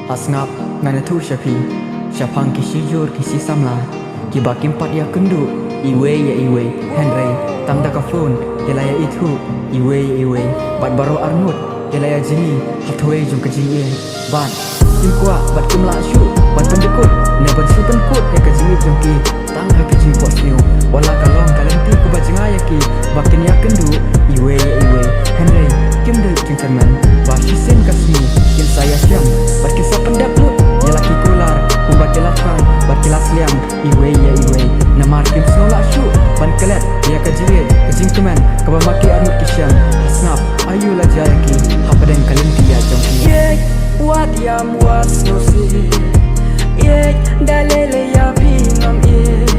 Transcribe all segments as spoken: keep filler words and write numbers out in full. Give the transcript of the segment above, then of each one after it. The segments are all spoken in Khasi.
Sngap, ngan ïathuh sha phi shaphang ki shijur ki shi samla kiba kim pat ïakynduh iwei ïa iwei, hynrei tang da ka phone ki la ïa ithuh iwei ïa iwei, bad baroh arngut ki la ïa jngi ha thawei jong ka jingïeit. Bad kim kwah bad kim lah shuh ban pyndykut ne ban shu pynkut ïa ka jingïeit jong ki tang ha ki jingphohsniew, wat la ka long ka lynti kaba jngai ïa ki ba kin ïakynduh iwei ïa iwei, hynrei kim duh jingkyrmen ba shisien ka sngi kin sa ïashem bad kin sa pyndep lut ïa la ki kular kumba ki la thrang bad ki la sliang iwei ïa iwei. Namar kim sngew lah shuh ban klet ïa ka jingïeit, ka jingkmen kaba ma ki arngut ki shem. Sngap, aïu la jia ïa ki hapdeng ka lynti ïa jong ki. Ïeit, wat ïam, wat sngewsih. Ïeit, da lei lei ïa phi ngam ïeit.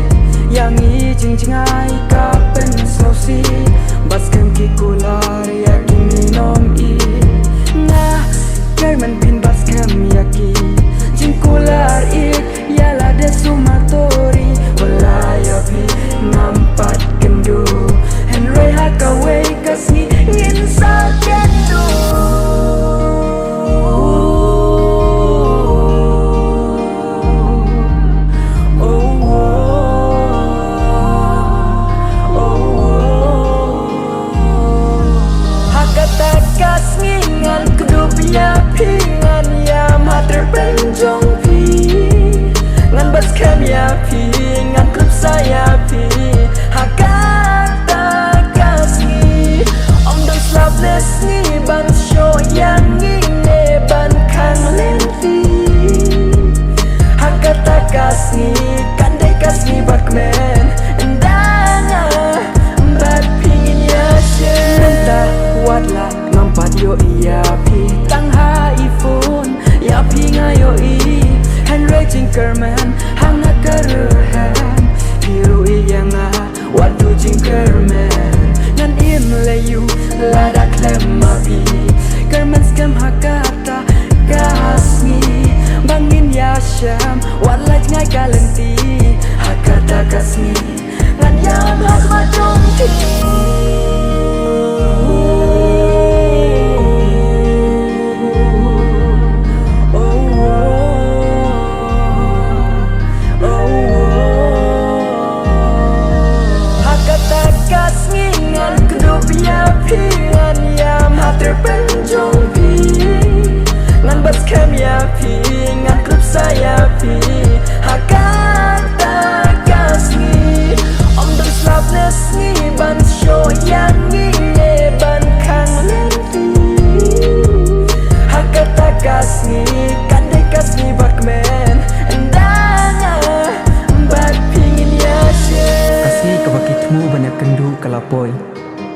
Ïa ngi jingjngai ka pynsngewsih. Ba skhem ki kular ïa ki, ngim ïeit. Nga kyrmen phin ba skhem ïa ki. Jingkular ïeit ïa lade sumar tori. Wat la ïa phi ngam pat kynduh, hynrei ha kawei ka sngi ngin sa kynduh. Oh, oh, oh, oh. Ha kata ka sngi ngan kdup ïa phi, ngan ïam ha tyrpeng jong phi. Ngan bat skhem ïa phi, ngan khlem sa ïa phi. Ha kata ka sngi ym don slap ne sngi ban shoh ïa ngi ne ban khang lynti. Ha kata ka sngi kan dei ka sngi ba kmen, ynda nga bad phi ngin ïashem. Mynta wat la ngam pat ïohi ïa phi tang ha i phone, ïa phi nga ïohi, hynrei jingkyrmen ha nga ka rhem. Phi ruh ïa nga wat duh jingkyrmen. Ngan im lei ïa u lada khlem ma phi. Kyrmen skhem ha kata ka sngi ba ngin ïashem, wat la jngai ka lynti. Ha kata ka sngi ngan ïam ha khmat jong phi. Ha kata ka sngi ngan kdup ïa phi, ngan ïam ha tyrpeng jong phi. Ngan bat skhem ïa phi, ngan khlem sa ïa phi. Ha kata ka sngi ym don slap ne sngi ban shoh ïa ngi ne ban khang lynti. Ha kata ka sngi kan dei ka sngi ba kmen, ynda nga bad phi ngin ïashem. Ka sngi kaba ki thmu ban ïakynduh ka la poi.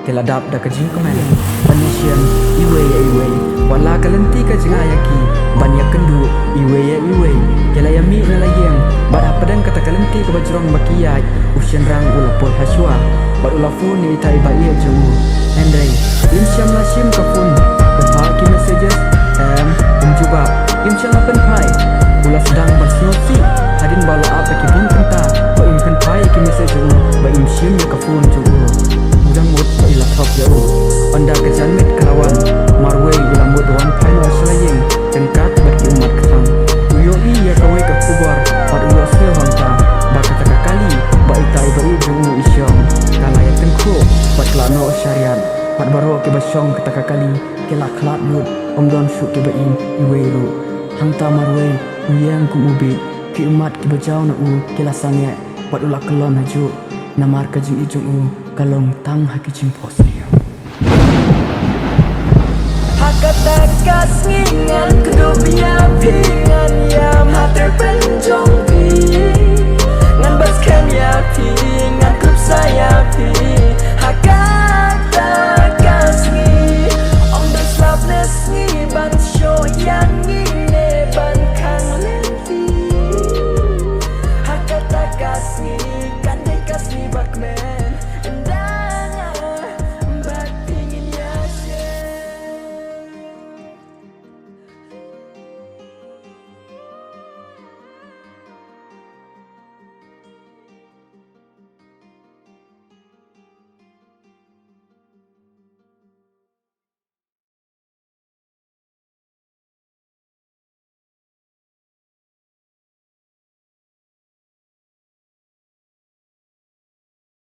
Ki la dap da ka jingkmen ban ïashem iwei ïa iwei, wat la ka lynti ka jngai ïa ki ban ïakynduh iwei ïa iwei. Ki la ïamih na la ïing bad hapdeng kata ka lynti kaba jrong ba ki ïaid, u shynrang u la poi ha shuwa bad u la phone ïa ita i ba ïeit jong u. Hynrei im shym la shim ka phone, pynphai ki messages, em, im jubab. Im shym la pynphai. U la sdang ban sngewsih hadien ba u la ap ïa ki bun kynta ba im pynphai ïa ki message jong u, ba im shim ïa ka phone jong u. U dang mut ba i la thok ïa u. Ynda ka janmiet ka la wan, marwei u la mut ban wan phai noh sha la ïing ryngkat bad ki ummat kthang. U ïohi ïa kawei ka khubor bad u ïohsngew hangta ba kata ka kali ba ita i ba ïeit jong u i shong ka la ïatyngkhuh bad ka la noh sha riat, bad baroh kiba shong kata ka kali ki la khlad lut, ym don shuh kiba im iwei ruh. Hangta marwei u ïeng kum u bieit, ki ummat kiba jaw na u ki la sangeh bad u la kyllon hajuh, namar ka jingïeit jong u ka long tang ha ki jingphohsniew. Ha kata ka sngi ngan kdup ïa phi, ngan ïam ha tyrpeng jong phi. Ngan bat skhem ïa phi, ngan khlem sa ïa phi.